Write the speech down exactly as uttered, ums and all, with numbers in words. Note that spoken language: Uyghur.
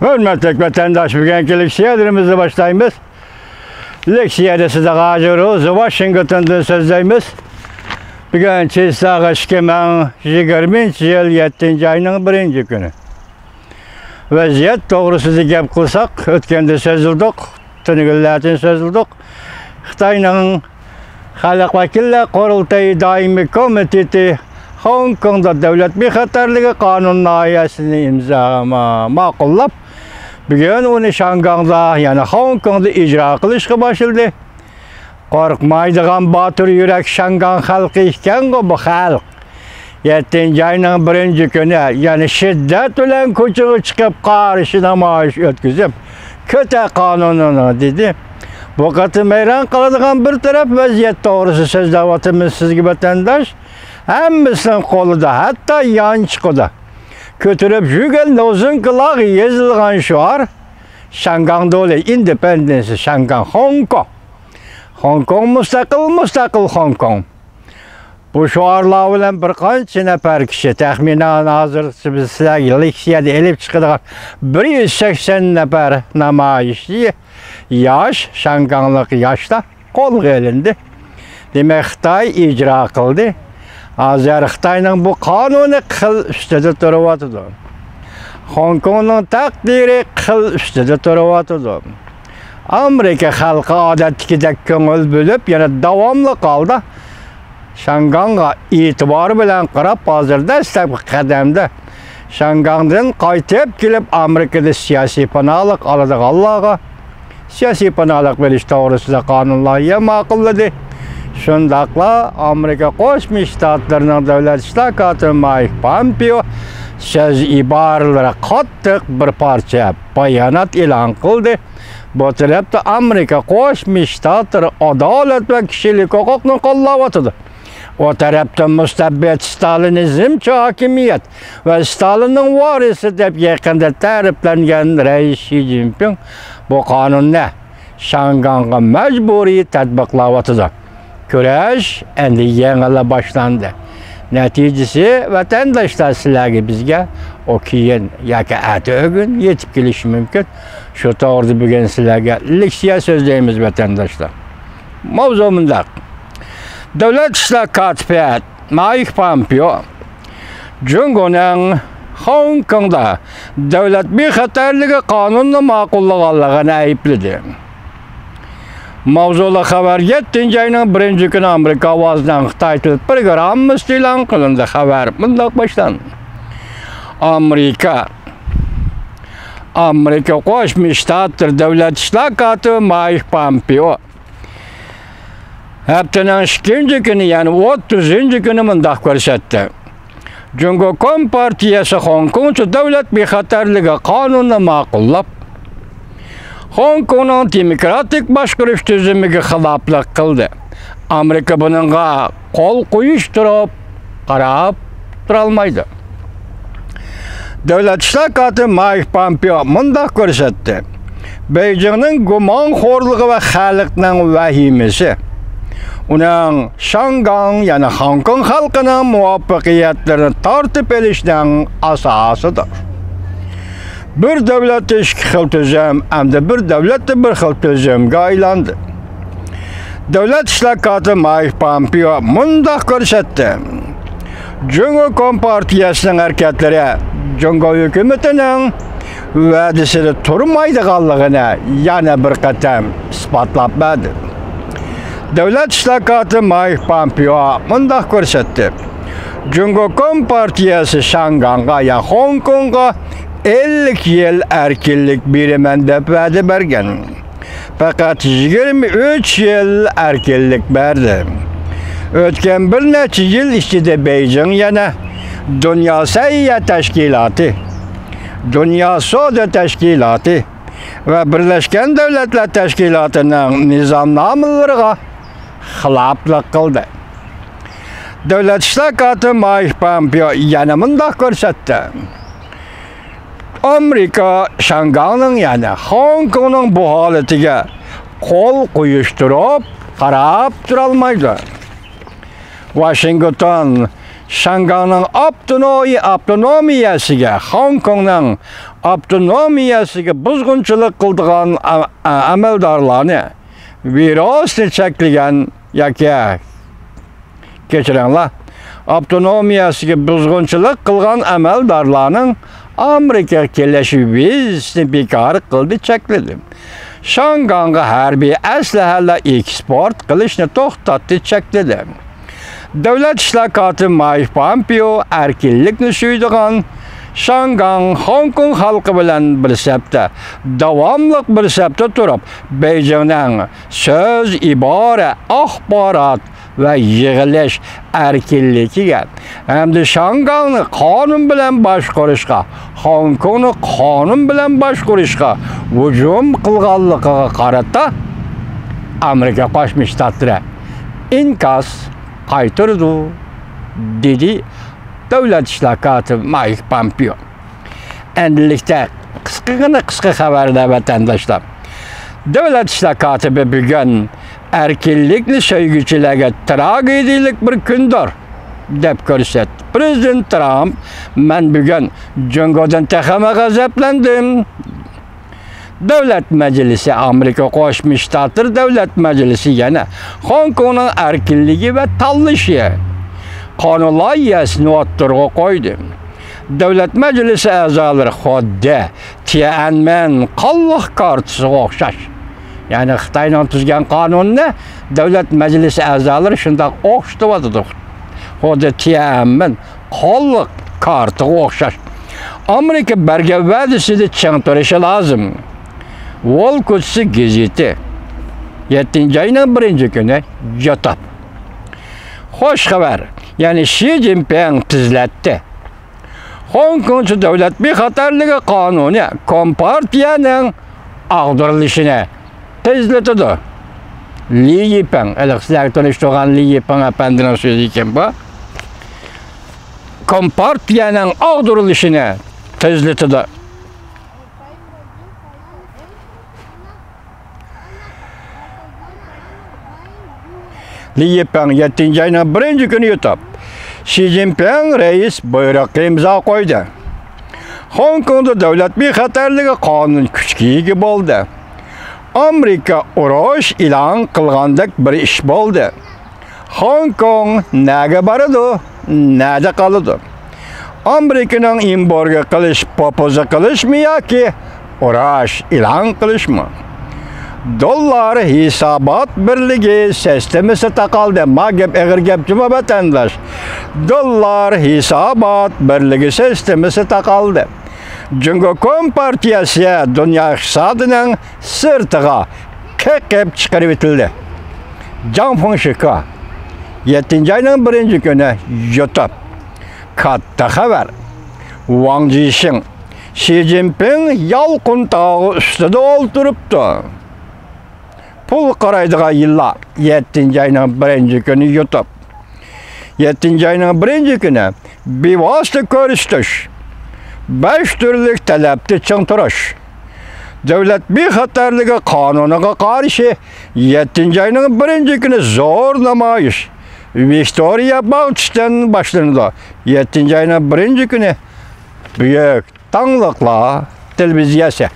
ھۆرمەتلىك ۋەتەنداش، بۈگۈنكى لېكسىيەلىرىمىزنى باشلايمىز. لېكسىيەدە سىزدە غاجىر روزى ۋاشىنگتوندىن سۆزلەيمىز. بۈگۈن چىسلاغا ئىككى مىڭ يىگىرمىنچى يىل يەتتىنچى ئاينىڭ بىرىنچى كۈنى. ۋەزىيەت توغرىسىدا گەپ قىلساق، ئۆتكەندە سۆزلىدۇق، تۈنۈگۈنلەردىن سۆزلىدۇق. خىتاينىڭ خەلق ۋەكىللەر قۇرۇلتىيى دائىمىي كومىتېتى خوڭكوڭدا دۆلەت بىخەتەرلىكى قانۇن لايىھەسىنى ئىمزا، ما-، ماقۇللاپ، بۈگۈن ئۇنى شاڭگاڭدا، يەنى خوڭكوڭدا ئىجرا قىلىشقا باشلىدى. قورقمايدىغان باتۇر يۈرەك شاڭگاڭ خەلقى ئىكەنغۇ بۇ خەلق. يەتتىنچى ئاينىڭ بىرىنچى كۈنى، يەنى شىددەت بىلەن كوچىغا چىقىپ، قارشى نامايىش ئۆتكۈزۈپ، «كۆتەر قانۇنىنى» دېدى. بۇ قېتىم ھەيران قالىدىغان بىر تەرەپ، ۋەزىيەت توغرىسىدا سۆزلەۋاتىمىز سىزگە، ۋەتەنداش. ھەممىسىنىڭ قولىدا، ھەتتا يانچۇقىدا كۆتۈرۈپ يۈرگەن لوزۇنكىلارغا يېزىلغان شوئار، «شاڭگاڭ دولى، ئىندېپېندېنس شاڭگاڭ، خوڭكوڭ. خوڭكوڭ مۇستەقىل، مۇستەقىل خوڭكوڭ.» بۇ شوئارلار بىلەن بىر قانچە نەپەر كىشى، تەخمىنەن ھازىر بىز سىلەرگە لېكسىيەدە ئېلىپ چىقىدىغان بىر يۈز سەكسەن نەپەر نامايىشچى، ياش، شاڭگاڭلىق ياشلار قولغا ئېلىندى. دېمەك، خىتاي ئىجرا قىلدى. ھازىر خىتاينىڭ بۇ قانۇنى قىل ئۈستىدە تۇرۇۋاتىدۇ. خوڭكوڭنىڭ تەقدىرى قىل ئۈستىدە تۇرۇۋاتىدۇ. ئامېرىكا خەلقى ئادەتتىكىدەك كۆڭۈل بۆلۈپ، يەنە داۋاملىق ھالدا شاڭگاڭغا ئېتىبار بىلەن قاراپ، ھازىر دەسلەپكى قەدەمدە شاڭگاڭدىن قايتىپ كېلىپ، ئامېرىكىدا سىياسىي پاناھلىق ئالىدىغانلارغا سىياسىي پاناھلىق بېرىش توغرىسىدا قانۇن لايىھە ماقۇللىدى. شۇنداقلا ئامېرىكا قوشما شتاتلىرىنىڭ دۆلەت ئىشلار كاتىپى مايك پامپېئو سۆز ئىبارىلىرى قاتتىق بىر پارچە بايانات ئېلان قىلدى. بۇ تەرەپتە ئامېرىكا قوشما شتاتلىرى ئادالەت ۋە كىشىلىك ھوقۇقنى قوللاۋاتىدۇ. ئۇ تەرەپتە مۇستەبىت ستالىنىزمچى ھاكىمىيەت ۋە ستالىننىڭ ۋارىسى دەپ يېقىندا تەرىپلەنگەن رەئىس شى جىنپىڭ بۇ قانۇننى شاڭگاڭغا مەجبۇرىي تەتبىقلاۋاتىدۇ. كۈرەش ئەمدى يېڭىلا باشلاندى. نەتىجىسى، ۋەتەنداشلار، سىلەرگە، بىزگە ئۇ كېيىن ياكى ئەتە ئۆگۈن يېتىپ كېلىشى مۇمكىن. شۇ توغرىدا بۈگۈن سىلەرگە لېكسىيە سۆزلەيمىز، ۋەتەنداشلار. ماۋزۇ مۇنداق. دۆلەت ئىشلار كاتىپى مايك پامپېئو جۇڭگونىڭ خوڭكوڭدا دۆلەت بىخەتەرلىكى قانۇنىنى ماقۇللىغانلىقىنى ئەيىبلىدى. ماۋزۇلۇق خەۋەر يەتتىنچى ئاينىڭ بىرىنچى كۈنى ئامېرىكا ئاۋازىنىڭ خىتاي تىل پروگراممىسىدا ئېلان قىلىندى. خەۋەر مۇنداق باشلاندى. ئامېرىكا، ئامېرىكا قوشما شتاتلىرى دۆلەت ئىشلار كاتىپى مايك پامپېئو ھەپتىنىڭ ئىككىنچى كۈنى، يەنى ئوتتۇزىنچى كۈنى مۇنداق كۆرسەتتى. جۇڭگو كومپارتىيەسى خوڭكوڭچە دۆلەت بىخەتەرلىكى قانۇنىنى ماقۇللاپ، خوڭكوڭنىڭ دېموكراتىك باشقۇرۇش تۈزۈمىگە خىلاپلىق قىلدى. ئامېرىكا بۇنىڭغا قول قويۇشتۇرۇپ قاراپ تۇرالمايدۇ. دۆلەت ئىشلار كاتىپى مايك پامپېئو مۇنداق كۆرسەتتى: بېيجىڭنىڭ گۇمانخورلۇقى ۋە خەلقنىڭ ۋەھىمىسى ئۇنىڭ شاڭگاڭ، يەنى خوڭكوڭ خەلقىنىڭ مۇۋەپپەقىيەتلىرىنى تارتىپ ئېلىشنىڭ ئاساسىدۇر. بىر دۆلەتتە ئىككى خىل تۈزۈم ئەمدى بىر دۆلەتتە بىر خىل تۈزۈمگە ئايلاندى. دۆلەت ئىشلار كاتىپى مايك پامپېئو مۇنداق كۆرسەتتى: جۇڭگو كومپارتىيەسىنىڭ ھەرىكەتلىرى جۇڭگو ھۆكۈمىتىنىڭ ۋەدىسىدە تۇرمايدىغانلىقىنى يەنە بىر قېتىم ئىسپاتلاپ بەردى. دۆلەت ئىشلار كاتىپى مايك پامپېئو مۇنداق كۆرسەتتى: جۇڭگو كومپارتىيەسى شاڭگاڭغا يا خوڭكوڭغا ئەللىك يىل ئەركىنلىك بېرىمەن دەپ ۋەدە بەرگەن. پەقەت يىگىرمە ئۈچ يىل ئەركىنلىك بەردى. ئۆتكەن بىر نەچچە يىل ئىچىدە بېيجىڭ يەنە دۇنيا سەھىيە تەشكىلاتى، دۇنيا سودا تەشكىلاتى ۋە بىرلەشكەن دۆلەتلەر تەشكىلاتىنىڭ نىزامنامىلىرىغا خىلاپلىق قىلدى. دۆلەت ئىشلار كاتىپى مايك پامپېئو يەنە مۇنداق كۆرسەتتى: ئامېرىكا شاڭگاڭنىڭ، يەنى خوڭكوڭنىڭ بۇ ھالىتىگە قول قويۇشتۇرۇپ قاراپ تۇرالمايدۇ. ۋاشىنگتون شياڭگاڭنىڭ ئاپتونوي-، ئاپتونومىيەسىگە، خوڭكوڭنىڭ ئاپتونومىيەسىگە بۇزغۇنچىلىق قىلىدىغان ئە-، ئە-، ئەمەلدارلارنى ۋىرۇسنى چەكلىگەن ياكى، كەچۈرۈڭلار، ئاپتونومىيەسىگە بۇزغۇنچىلىق قىلغان ئەمەلدارلارنىڭ ئامېرىكىغا كېلىش ۋىزىسىنى بىكار قىلدى، چەكلىدى. شياڭگاڭغا ھەربىي ئەسلىھەلەر ئېكسپورت قىلىشنى توختاتتى، چەكلىدى. دۆلەت ئىشلار كاتىپى مايك پامپېئو ئەركىنلىكنى سۆيىدىغان شياڭگاڭ، خوڭكوڭ خەلقى بىلەن بىر سەپتە، داۋاملىق بىر سەپتە تۇرۇپ، بېيجىڭنىڭ سۆز، ئىبارە، ئاخبارات ۋە يىغىلىش ئەركىنلىكىگە ھەمدە شياڭگاڭنى قانۇن بىلەن باشقۇرۇشقا، خوڭكوڭنى قانۇن بىلەن باشقۇرۇشقا ھۇجۇم قىلغانلىقىغا قارىتا ئامېرىكا قوشما شتاتلىرى ئىنكاس قايتۇرىدۇ، دېدى دۆلەت ئىشلار كاتىپى مايك پامپېئو. ئەمدىلىكتە قىسقىغىنا قىسقا خەۋەرلەر، ۋەتەنداشلار. دۆلەت ئىشلار كاتىپى بۈگۈن ئەركىنلىكنى سۆيگۈچىلەرگە تراگېدىيەلىك بىر كۈندۇر، دەپ كۆرسەتتى. پىرېزىدېنت ترامپ، مەن بۈگۈن جۇڭگودىن تېخىمۇ غەزەپلەندىم. دۆلەت مەجلىسى، ئامېرىكا قوشما شتاتلىرى دۆلەت مەجلىسى يەنە خوڭكوڭنىڭ ئەركىنلىكى ۋە تاللىشى قانۇن لايىھەسىنى ئوتتۇرىغا قويدى. دۆلەت مەجلىسى ئەزالىرى خۇددى تيەنئەنمېن قانلىق كارتىسىغا ئوخشاش، يەنى خىتاينىڭ تۈزگەن قانۇنىنى دۆلەت مەجلىسى ئەزالىرى شۇنداق ئوخشىتىۋاتىدۇ. خۇددى تيەنئەنمېن قانلىق كارتىغا ئوخشاش. ئامېرىكا بەرگەن ۋەدىسىدە چىڭ تۇرۇشى لازىم. ۋول كوچىسى گېزىتى، يەتتىنچى ئاينىڭ بىرىنچى كۈنى، يۇتۇپ. خوش خەۋەر، يەنى شى جىنپىڭ تېزلەتتى. خوڭكوڭچە دۆلەت بىخەتەرلىكى قانۇنى كومپارتىيەنىڭ ئاغدۇرۇلۇشىنى تېزلىتىدۇ. لى يىپىڭ، ھېلىقى سىلەرگە تونۇش تۇرغان لى يىپىڭ ئەپەندىنىڭ سۆزى ئىكەن بۇ. كومپارتىيەنىڭ ئاغدۇرۇلۇشىنى تېزلىتىدۇ. لى يىپىڭ يەتتىنچى ئاينىڭ بىرىنچى كۈنى يۇتۇپ، شى جىنپىڭ رەئىس بۇيرۇققا ئىمزا قويدى. خوڭكوڭدا دۆلەت بىخەتەرلىكى قانۇن كۈچكە ئىگە بولدى. ئامېرىكا ئۇرۇش ئېلان قىلغاندەك بىر ئىش بولدى. خوڭكوڭ نەگە بارىدۇ، نەدە قالىدۇ؟ ئامېرىكىنىڭ ئېمبارگو قىلىش پوپوزى قىلىشمۇ ياكى ئۇرۇش ئېلان قىلىشمۇ؟ دوللار ھېسابات بىرلىكى سىستېمىسى تاقالدى. ما گەپ ئېغىر گەپ جۇمۇ ۋەتەنداش. دوللار ھېسابات بىرلىكى سىستېمىسى تاقالدى. جۇڭگو كومپارتىيەسى دۇنيا ئىقتىسادىنىڭ سىرتىغا قېقىپ چىقىرىۋېتىلدى. جاڭ فېڭشىكا يەتتىنچى ئاينىڭ بىرىنچى كۈنى يۇتۇپ. كاتتا خەۋەر. ۋاڭ جىشىڭ، شى جىنپىڭ يالقۇن تاغى ئۈستىدە ئولتۇرۇپتۇ. پۇل قارايدىغان يىللار، يەتتىنچى ئاينىڭ بىرىنچى كۈنى يۇتۇپ. يەتتىنچى ئاينىڭ بىرىنچى كۈنى بىۋاسىتە كۆرسىتىش، بەش تۈرلۈك تەلەپتە چىڭ تۇرۇش، دۆلەت بىخەتەرلىكى قانۇنىغا قارشى يەتتىنچى ئاينىڭ بىرىنچى كۈنى زور نامايىش ۋىكتورىيە باغچىسىدىن باشلىنىدۇ. يەتتىنچى ئاينىڭ بىرىنچى كۈنى بۈيۈك تاڭلىقلار تېلېۋىزىيەسى.